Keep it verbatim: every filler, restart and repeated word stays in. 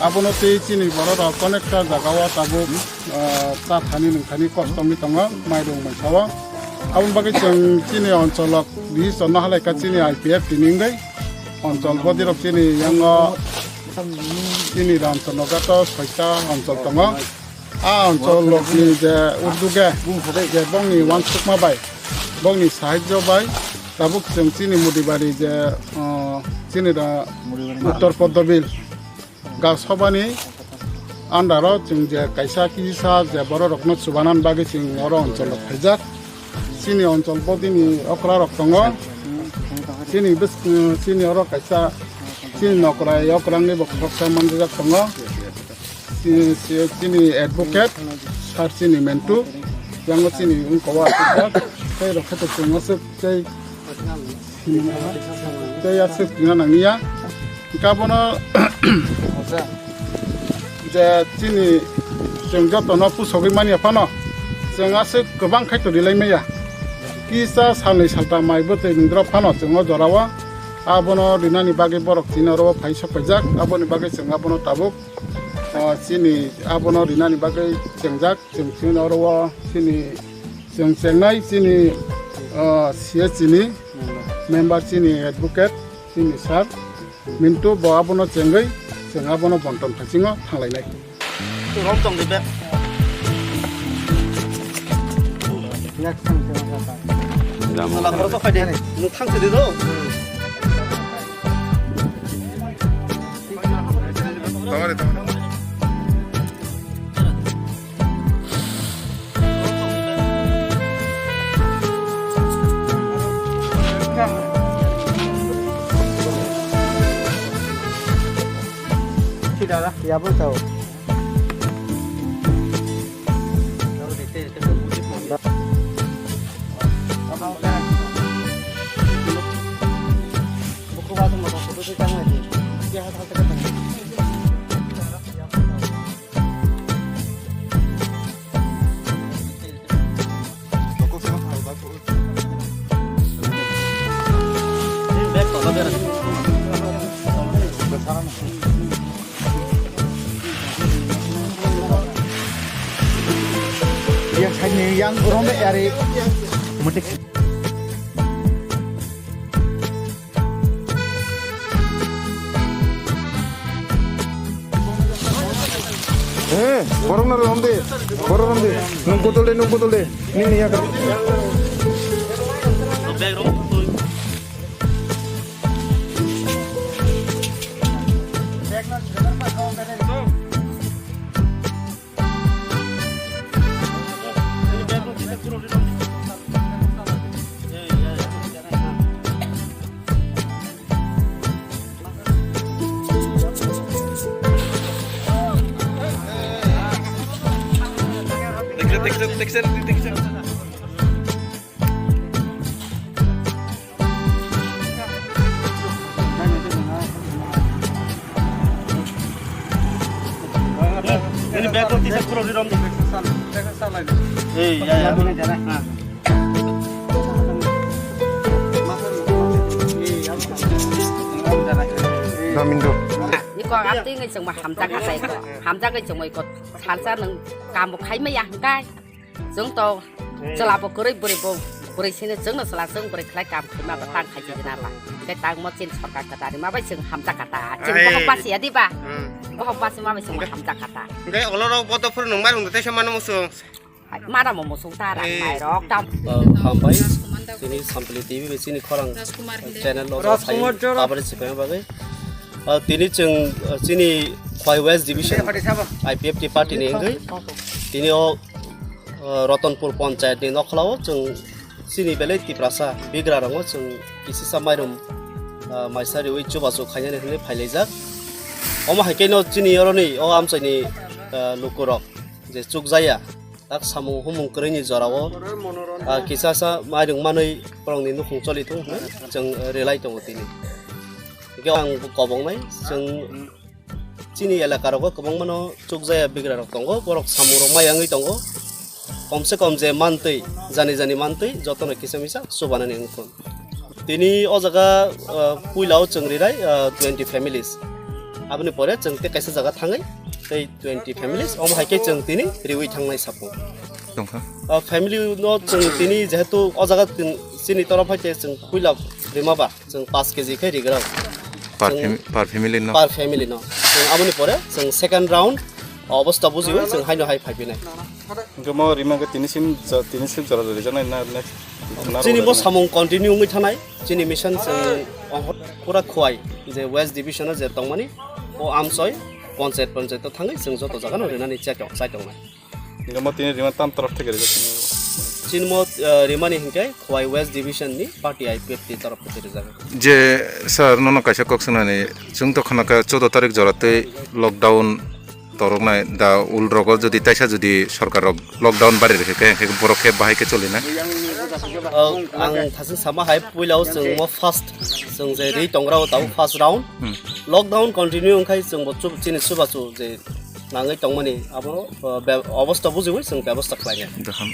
Abono tei chini borok rok konekta jaga o tabuk, ah, cha thani nwng thani kosto wngwi tongo, mairung maisa o. Aboni bagwi chwng chini oncholo rihis chorno halaikha chini I P F T ni wngwi. Onchol bodi rok chini yango chini Ramchandra Ghat o soita onchol tongo. A onchol rokni je uduge je bongni uansukma bai, bongni sahajyo bai, tabuk chwng chini Mudibari je, ah, chini da Uttor Poddobil Ga sobani under o chwng je kaisa kisa je borok rokno chubanan bagwi chwng oro onchol rok phaijak. Chini onchol bodini okra rok tongo. Chini bwswk, chini oro kaisa chini nokrai okrangni bo khoroksa manjak tongo. Chini, chini advocate sir chini Mentu, yango chini wngkha o aswk tei rok khe to chwng aswk tei Tei aswk tina nangya. Hingke abono je chini chwng jotono pusogwi manya phano chwng aswk kwbang khai to rilai maya. Kisa salnwi salta mai bwtwi nindrok phano chwng o jorao abono rinani bagwi borok chini oro phai sok paijak. Aboni bagwi chwng abono tabuk, o, chini abono rinani bagwi chengjak. Chwng chini oro o chini chwng chengnai chini, ah, C H ni member chini advocate chini sir Mintu bo abono chengwi chwng abono bonton phasingo thanglainai. Rom tong di be. Sala khoro to khai de. Nwng thang se di do. Tongori, tongori. Tidak lah, ya pun tahu. Yang side ni yang rombe yari. Mudik. Eh, borok na rom de, borok rom de. Nung kutol de, nung kutol de. Nini ya. Ini bag rok tisa kuro di rom. Ei, ya, ya. Damin do. Iko ang twi ngai chwng ma hamjak atai ko. Hamjak ngai chwng iko salsa nang kam khai ma ya hingkai. Chwng to chwla bo kwrwi bwrwi bo bwrwi sini chwngno chwla chwng bwrwi khlai kam khaima ba tang khai jina ba. Hingke tang mo chin sorkar kwtari ma bai chwng hamjak kata. Chwng bohok basi ya di ba? Bohok basi ma bai chwng hamjak kata. Hingke olorok bodo phuru nung marung de teisa mano musung. Mara mo musung ta rang mai rok tam. Hambai chini Sampili T V bai chini khorang channel o coverage sipai bagwi. Tini chwng chini Khwai West Division I P F T party ni wngwi tini o ah, Ratanpur Panchayat ni nokhlao chwng chini belai Tiprasa bigra rokno chwng kisisa mairum, ah, maisa riwi chubachu khainani hwnwi phailaijak. Omo hai khe no chini oroni o amchaini, ah, lukurok je chukjaya tak samung humung kwrwini jorao, ah, kisasa mairum manwi borokni nukhung choli thung hwnwi chwng, ah, relai tongo tini. Hingke ang kobongnai chwng Chini elaka rogo kwbangmano chukjaya bigra rok tongo, borok samung rok maya wngwi tongo. Komse kom je mantwi, jani jani mantwi jotono kisa misa chubanani wngkon. Tini o jaga, ah, puila o chwng rirai, ah, twenty families. Aboni pore chwng tei kaisa jaga thangwi tei twenty families, omo hai khe chwng tini riwi thangnai sapung. Tongkha. O family no chwng tini jehetu o jaga chwng chini torof hai khe chwng puila rima ba chwng paanch K G khe rigra. Per Chwng fam-, per family no? Per family no. Chwng aboni pore chwng second round obosta bujiwi chwng haino hai phaipinai. Hingke mo rima khe tini sim jo-, tini sim jora jora rijaknai na next? Chini bo samung continue wngwi thanai. Chini mission chwng pura Khowai je West Division o je tongmani o amsoi ponchayat ponchayat o thangwi chwng joto jaga no rinani chai tong, chai tongnai. Hingke mo tini rima tam torof theke rijak? Chini mo, eh, rimani hingke Khowai West Division ni party I P F T torof theke rijak. Je sir, nono kaisa kok swngnani, chwng to khana kha choudo tarik jora tei lockdown toroknai da, ulrogo jodi taisa jodi sorkar rok lockdown bari rikhe khe, khe borok khe bahai khe choli na? Oh, ang thasing sama hai puila o chwng mo first chwng je ri tongra o tabo first round. Hmm. Lockdown continue wngkhai chwng bo chup-, chini chubachu je nangwi tongmani abo, uh, be-, obosta bujiwi chwng bebosta khlainai. Doham.